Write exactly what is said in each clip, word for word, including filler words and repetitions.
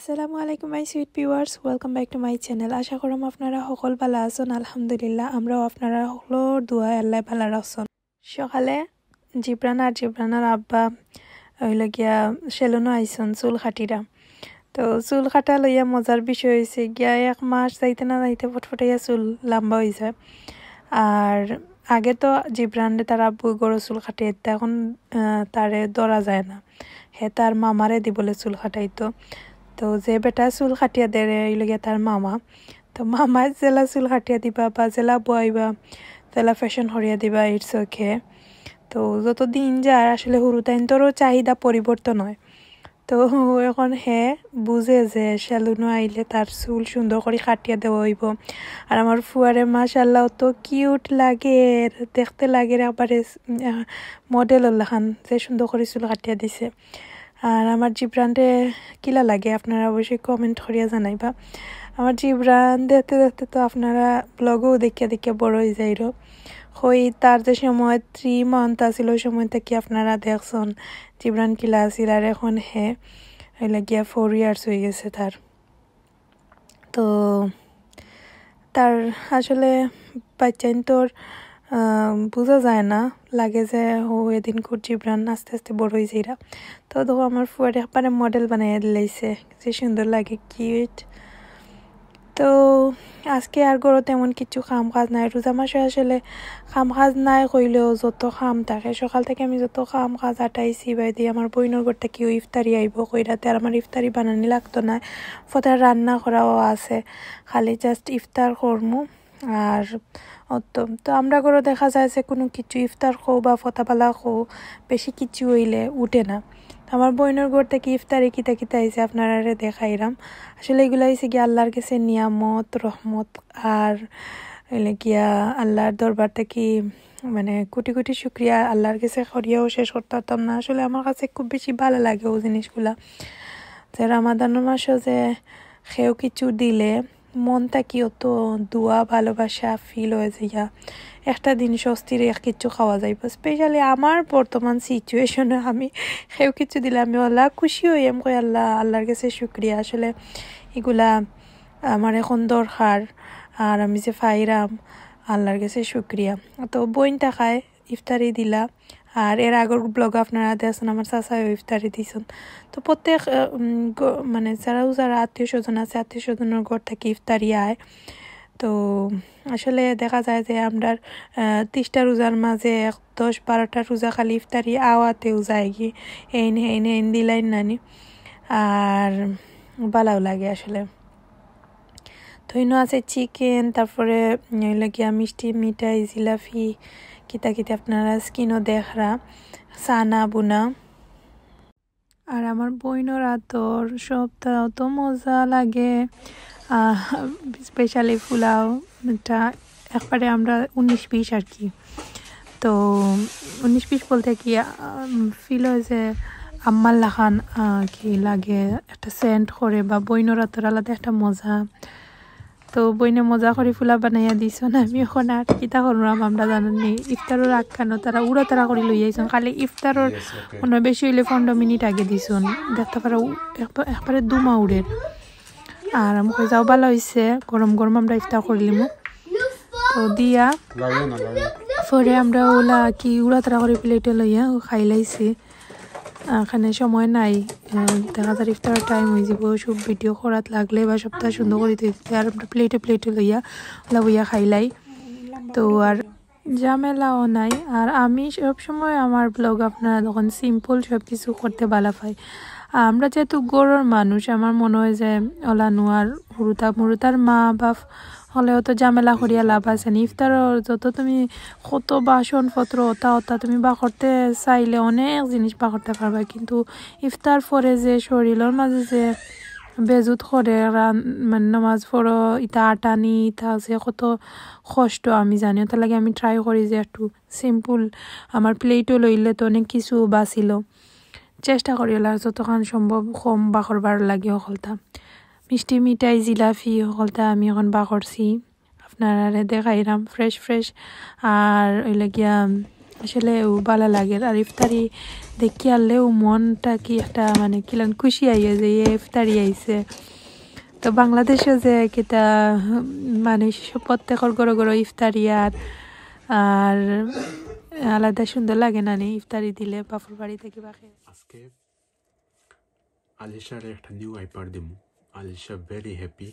আসসালামু আলাইকুম my sweet viewers, welcome back to my channel. আশা করুম আপনারা হকল ভালা আছইন। আলহামদুলিল্লাহ, আমরাও আপনারা হকলর দোয়ায় আল্লায় ভালা রাখছইন। সকালে জিবরান আর জিবরানর আব্বা অইলো গিয়া সেলুনো আইছইন চুল কাটিরা। তো চুল কাটা লইয়া মজার বিষয় অইছে গিয়া এক মাস যাইতে না যাইতে ফটফটাইয়া চুল লম্বা অই যায়। আর আগে তো জিবরানরে তার আব্বু গরো চুল কাটিয়া দিতা, এখন, আহ, তারে ধরা যায় না। হে তার মামারে দি বলে চুল কাটাইতো। তো যে বেটা চুল কাটিয়া দেরে অইলো গিয়া তার মামা। তো মামায় যেলা চুল কাটিয়া দিবা বা যেলা বওয়াইবা, যেলা fashion করিয়া দিবা, it's okay। তো যত দিন যায় আসলে হুরুতাইন্তরও চাহিদা পরিবর্তন অয়। তো এখন হে বুঝে যে সেলুনো আইলে তার চুল সুন্দর করি কাটিয়া দেওয়া অইবো। আর আমার ফুয়ারে মাশাআল্লাহ অত cute লাগের, দেখতে লাগের একবারে, উম, আহ, মডেলর লাখান, যে সুন্দর করি চুল কাটিয়া দিছে। আর আমার জিবরানরে কিলা লাগে আপনারা অবশ্যই comment করিয়া জানাইবা। আমার জিবরান দেখতে দেখতে তো আপনারা ব্লগও দেখিয়া দেখিয়া বড় অই যাইরো। কই তার যে সময় three month আছিল, ওই সময় থাকি আপনারা দেখছইন জিবরান কিলা আছিল, আর এখন হে অইলো গিয়া four years অই গেছে তার। তো তার আসলে বাচ্চাইন্তর, আহ, বুঝা যায় না, লাগে যে ও এদিনকুর জিবরান আস্তে আস্তে বড় অই যাইরা। তো দেখো আমার ফুয়ারে একবারে মডেল বানাইয়া দিলাইছে, যে সুন্দর লাগে, cute। তো আজকে আর ঘরো তেমন কিছু কাম কাজ নাই। রোজা মাসে আসলে কাম কাজ নাই কইলেও যত কাম থাকে, সকাল থাকি আমি যত কাম কাজ আটাইছি, বায়দি আমার বইনর ঘর থাকিও ইফতারি আইবো কইরা, তে আর আমার ইফতারি বানানি লাগতো না, ফতে রান্না করাও আছে, খালি just ইফতার করমু। আর অত তো আমরা ঘরো দেখা যায় যে কুনু কিছু ইফতার কও বা ফতাবালা কও, বেশি কিছু অইলে উঠে না। তো আমার বইনর ঘর থাকি ইফতারি কিতা কিতা আইছে আপনারারে দেখাইরাম। আসলে এগুলা অইছে গিয়া আল্লার গেছে নিয়ামত, রহমত, আর অইলে গিয়া আল্লার দরবার থাকি মানে কোটি কোটি শুকরিয়া আল্লার গেছে করিয়াও শেষ করতে পারতাম না। আসলে আমার কাছে খুব বেশি ভালা লাগে ও জিনিসগুলা, যে রামাদানর মাসো যে কেউ কিছু দিলে মন থাকি অত দোয়া ভালোবাসা feel অয় যে ইয়া একটা দিন স্বস্তির এক কিছু খাওয়া যাইবো। Specially আমার বর্তমান situation-ও আমি কেউ কিছু দিলে আমি অলা খুশি অই, আমি কই আল্লাহ, আল্লার গেছে শুকরিয়া। আসলে এগুলা আমার এখন দরকার, আর আমি যে পাইরাম আল্লার গেছে শুকরিয়া। তো বইন থাকায় ইফতারি দিলা। আর এর আগর ব্লগ আপনারা দেখছইন, আমার চাচায়ও ইফতারি দিছইন। তো প্রত্যেক, আহ, উম, গ-, মানে যারা যারা আত্মীয় স্বজন আছে, আত্মীয় স্বজনর ঘর থাকি ইফতারি আয়। তো আসলে দেখা যায় যে আমরার, আহ, ত্রিশটা রোজার মাঝে এক দশ বারোটা রোজা খালি ইফতারি আওয়াতেউ যায়গি, এইন হেইন হেইন দিলাইন নানি, আর ভালাও লাগে আসলে। তো ইনো আছে চিকেন, তারপরে অইলো গিয়া মিষ্টি, মিঠাই, জিলাপি, কিতা কিতা আপনারা স্ক্রিনও দেখরা, সানা বুনা। আর আমার বইনর আতর সবটা অত মজা লাগে, আহ, specially পোলাও, এটা একবারে আমরা উনিশ বিশ আর কি। তো উনিশ বিশ বলতে কি, আম, feel অয় যে আম্মার লাখান, আহ, কি লাগে, একটা scent করে বা বইনর আতর আলাদা একটা মজা। তো বইনে মজা করি ফুলা বানাইয়া দিছইন, আমি এখন আর কিতা করলাম আমরা জানি নি। ইফতারর আগখানো তারা উড়াতাড়া করি লই আইছইন, খালি ইফতারর মনে বেশি অইলে পনেরো মিনিট আগে দিছইন। দেখতা পারো উ-, একবা-, একবারে ধুমা উড়ের। আর আমি কই যাও ভালা অইছে, গরম গরম আমরা ইফতার করিলিমু। তো দিয়া পরে আমরা অলা কি উড়াতাড়া করি প্লেটো লইয়া খাইলাইছি। আহ, এখানে সময় নাই, আহ, দেখা যার ইফতারর time অই যাইবো। সব ভিডিও করাত লাগলে বা সবটা সুন্দর করি দিতে আর আমরা প্লেটো প্লেটো লইয়া অলা বইয়া খাইলাই। তো আর ঝামেলাও নাই। আর আমি সব সময় আমার ব্লগ আপনারা তখন simple সব কিছু করতে ভালা পাই। আমরা যেহেতু ঘরর মানুষ, আমার মনে অয় যে অলা নুয়ার হুরুতা মুরুতার মা বাপ হকলে অত ঝামেলা করিয়া লাভ আছে নি। ইফতারর যত তুমি কত বাসনপত্র অতা অতা তুমি বার করতে চাইলে অনেক জিনিস বার করতে পারবা, কিন্তু ইফতার পরে যে শরীলর মাঝে যে বেজুত করে রান-, মানে নামাজ পড়ো, ইতা আটানি, ইতা আছে কত কষ্ট আমি জানি। অতার লাগি আমি try করি যে একটু simple, আমার প্লেটো লইলে তো অনেক কিছু বাঁচিল। চেষ্টা করি অলা যতখান সম্ভব কম বার করবার লাগি হকলতা। মিষ্টি মিঠাই জিলাপি হকলতা আমি এখন বার করছি, আপনারারে দেখাইরাম fresh fresh। আর অইলো গিয়া আসলে ও ভালা লাগে। আর ইফতারি দেখি আনলে ও মনটা কি একটা মানে কিলান খুশি আইয়ে যে ইয়ে ইফতারি আইছে। তো বাংলাদেশে যে কিতা মানুষ প্রত্যেকর ঘরে ঘরে ইফতারি আর, আর আলাদা সুন্দর লাগে না নি ইফতারি দিলে বাপর বাড়ি থাকি বাকে। আজকে আলিশারে একটা নিউ আইপ্যাড দিমু। Alisha very happy।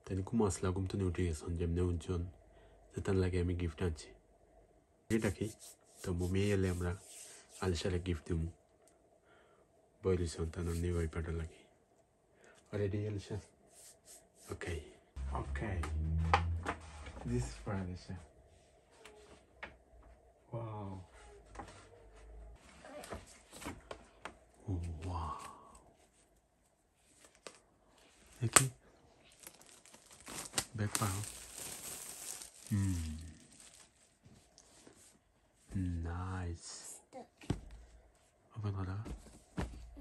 তাইন ঘুম আসলা, ঘুম তো উঠি গেছইন, যেমনে উঠছইন যে তান লাগি আমি গিফট আনছি। এটা কি? তো মমি এলে আমরা আলিশারে গিফট দিমু। বই রইছইন তান নিউ আইপ্যাডর লাগি। Ready, Alisha? Okay. Okay. This is for Alisha. Wow. Wow. দেখি। ব্যাগ পাও। হুম। Nice. Stuck. ওপেন করো।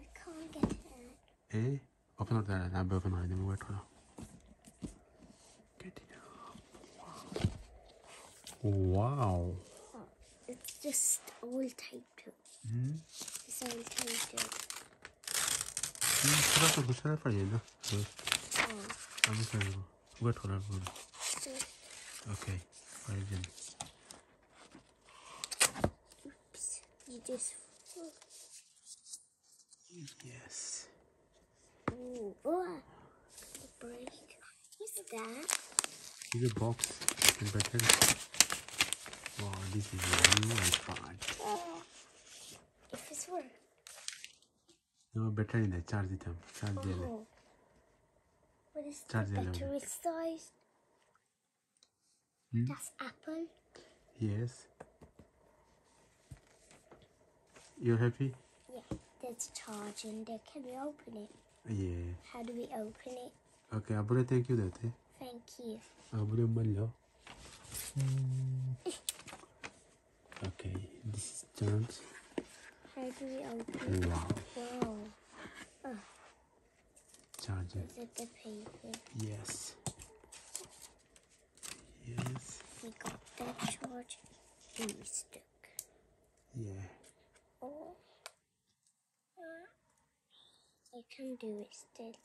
I can't get it out. এ? ওপেন করতে পারে না, ওপেন করে দিবি, ওয়েট করো। Get it out. Wow. Oh, it's just all taped up. Hmm? It's all taped up. হুম, সেটা তো গুছাতে পারি না। হুম। Oh. আমি করে দেবো। ওয়েট করো, আমি করে দেবো। Just Okay, পারি দিন। Oops. You just Yes. Ooh, oh, break. What's that? It's a box. It's better. Wow, this is a new iPad. If it's work. No, battery নেই, চার্জ দিতাম, চার্জ দিলে। Oh. What is Charge the দিলে battery size? Hmm? That's apple. Yes. You're happy? Yeah, there's charge in there. Can we open it? Yeah. How do we open it? Okay, আব্বুরে thank you দিতে। Thank you. আব্বুরে মারলো। Okay, this is charge. How do we open it? Wow. Wow. Oh. Charger. Is it the paper? Yes. Yes. We got the charge. It was stuck. Yeah. Oh. Uh, I can do it still.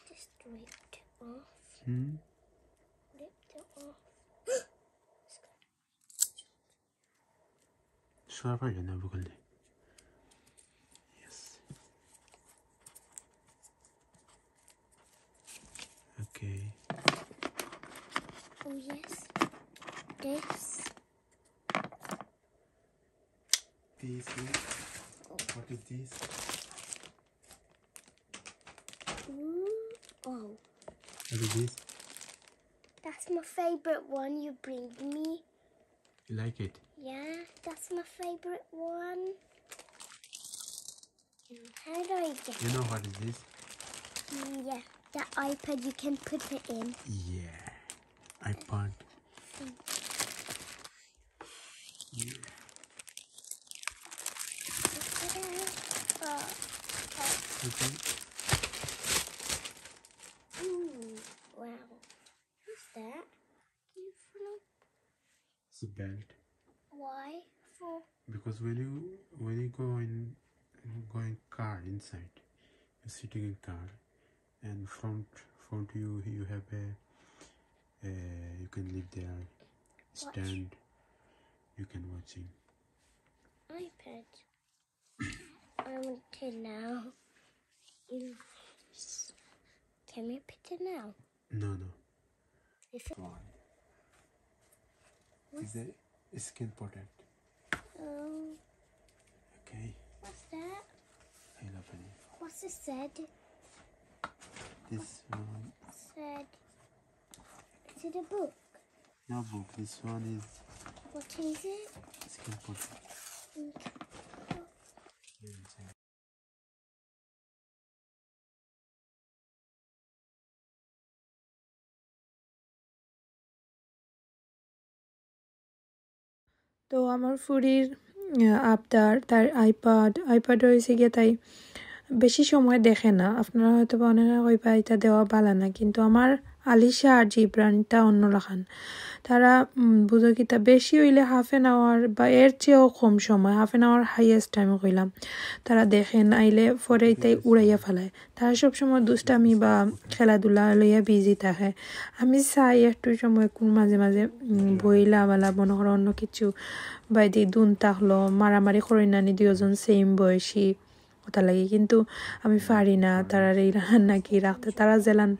Just ripped it off. Hmm? Ripped it off. It's gone. সরা পারলে না, বুকল দে। Yes. Okay. Oh, yes. This. This is, what is this? Ooh, oh. What is this? That's my favorite one you bring me. You like it? Yeah, that's my favorite one. How do I get You know what is this? Mm, yeah, that iPad you can put it in. Yeah, iPad. Mm. Yeah. Okay. Uh, uh, Okay. Ooh, wow. What's that? You flop. It's a belt. Why? For Because when you, when you go in, go in car inside, you're sitting in car, and front, front you, you have a, a, you can leave there Watch. Stand. You can watching. iPad. I want to now. You s- Can we put it now? No, no. If it One. What's Is it skin protect? Oh, Okay. What's that? I love it. What's it said? This one. Said. Is it a book? No book. This one is What is it? Skin protect. Okay. তো আমার ফুরির, আহ, আবদার, তার iPad, iPad হয়েছে গিয়ে তাই বেশি সময় দেখে না। আপনারা হয়তো বা অনেকে কইবা এটা দেওয়া বালা না, কিন্তু আমার আলিশা আর জিবরানটা অন্যলাখান। তারা, উম, বুঝো কিতা, বেশি অইলে হাফ অ্যান আওয়ার বা এর চেয়েও কম সময়, হাফ অ্যান আওয়ার হাইয়েস্ট আমি কইলাম, তারা দেখে না, আইলে পরে এটাই উড়াইয়া ফালায়। তারা সবসময় দুষ্টামি বা খেলাধুলা লইয়া বিজি থাকে। আমি চাই একটু সময় কোন মাঝে মাঝে, উম, বইলা বালা মনে করো অন্য কিছু, বাইদি দুন থাকলো, মারামারি করি নানি দুইজন সেম বয়সী, ওটা লাগি। কিন্তু আমি পারি না তারারে ইলাখান নাকি রাখতে। তারা যেলান,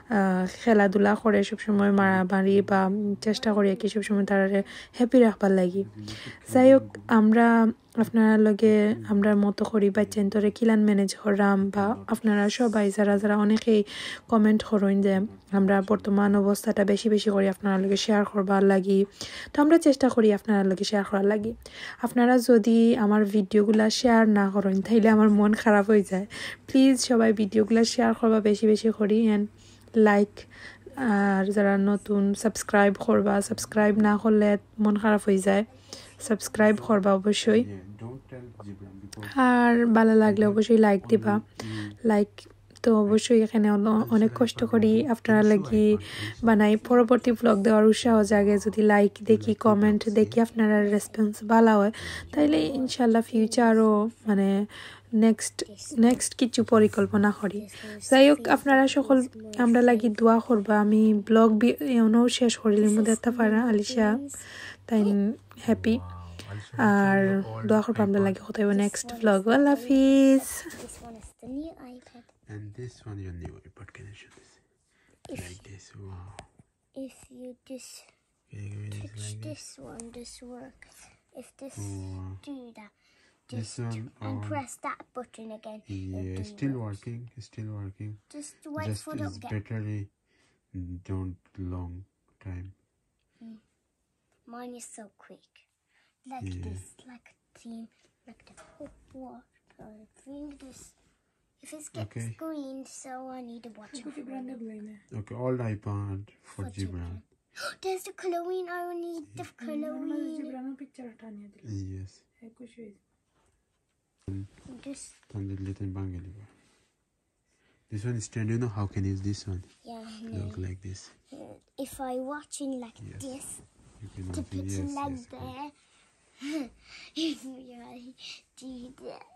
আহ, খেলাধুলা করে সবসময় মারামারি বা, উম, চেষ্টা করি আর কি সবসময় তারারে হ্যাপি রাখবার লাগি। যাই হোক, আমরা আপনারা লগে আমরা মতো করি বাচ্চাইন্তরে কিলান ম্যানেজ করলাম, বা আপনারা সবাই যারা যারা অনেকেই কমেন্ট করইন যে আমরা বর্তমান অবস্থাটা বেশি বেশি করি আপনারা লগে শেয়ার করবার লাগি। তো আমরা চেষ্টা করি আপনারা লগে শেয়ার করার লাগি। আপনারা যদি আমার ভিডিওগুলা শেয়ার না করইন, তাইলে আমার মন খারাপ হয়ে যায়। প্লিজ সবাই ভিডিওগুলা শেয়ার করবা বেশি বেশি করি, অ্যান্ড লাইক, আর যারা নতুন সাবস্ক্রাইব করবা, সাবস্ক্রাইব না করলে মন খারাপ হয়ে যায়। সাবস্ক্রাইব করবা অবশ্যই, আর ভালো লাগলে অবশ্যই লাইক দিবা। লাইক তো অবশ্যই এখানে অন-, অনেক কষ্ট করি আপনারা লাগি বানাই। পরবর্তী ব্লগ দেওয়ার উৎসাহ জাগে যদি লাইক দেখি, কমেন্ট দেখি, আপনারা রেসপন্স ভালো হয়, তাইলে ইনশাল্লাহ ফিউচারও মানে নেক্সট নেক্সট কিছু পরিকল্পনা করি। যাই হোক, আপনারা সকল আমরা লাগি দোয়া করবা। আমি ব্লগ এখনও শেষ করিলিমু, দেখতা পারা আলিশা তাই হ্যাপি। আর দোয়া করবা আমরা লাগি, কথা হইব next blog. Allah Hafiz. This one is the new iPad. And this one, your new iPad. Can I show this? If Like this. Wow. If you just Can you give me this touch like this? This one, this works. If this Oh. do that, This just one and on. Press that button again. It'll Yeah, do still it. Working. It's still working. Just wait Just for the its get- battery don't long time. Mm. Mine is so quick. Like Yeah. This, like team, like the football, uh, thing, this. If it gets Okay. Green, so I need to watch a Halloween. Okay, old iPad for For Gibran. Gibran. There's the Halloween. I need the Halloween. জিবরানর পিকচার টানিয়ে দিল। Yes. হ্যাঁ, খুশি হয়েছে। Just Tanzil, let me bang it. This one is stand. You know how can use this one? Yeah, I know. Look like this. If I watching like Yes. This, You can the watch it. Picture Yes, like yes, there. If you do that.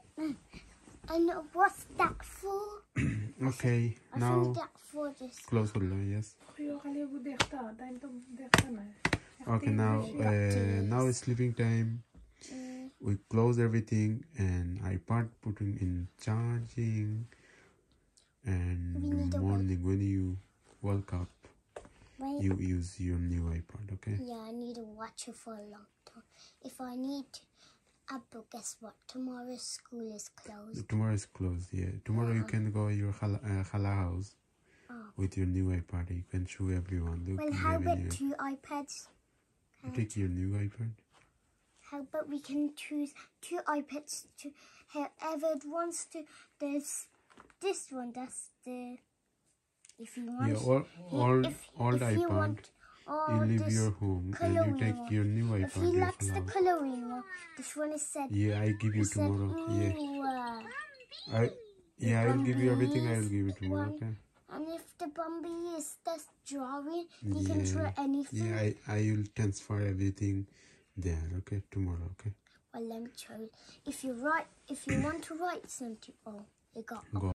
And what's that for? Okay, I now think that for this. Close করলাম, yes. ওই খালি ওগু দেখতা, তাই তো দেখতা না। Okay, now, uh, now it's sleeping time. Mm. We close everything and iPad putting in charging. And We in need the a morning when you woke up, Wait. You use your new iPad, okay? Yeah, I need to watch it for a long time. If I need to, Abdul, guess what? Tomorrow school is closed. Tomorrow is closed, yeah. Tomorrow you Yeah. Can go your khala, uh, khala house Oh. With your new iPad. You can show everyone. Look, Well, you how have a about new two iPads? You take your new iPad. How about we can choose two iPads to whoever wants to. There's this one. That's the. If you want. Yeah, or, or If, old if you iPad. Want, or You leave this your home and you coloring take one. Your new iPad. If he likes the coloring one, this one is said. Yeah, I give you tomorrow. Yeah. Ooh, uh, I, yeah, I'll give you everything. I'll give you tomorrow. One. Okay. And if the Bambi is just drawing, he can draw anything. Yeah, I, I will transfer everything there, okay, tomorrow, okay? Well, let me tell you. If you write, if you want to write something, oh, you got. Go.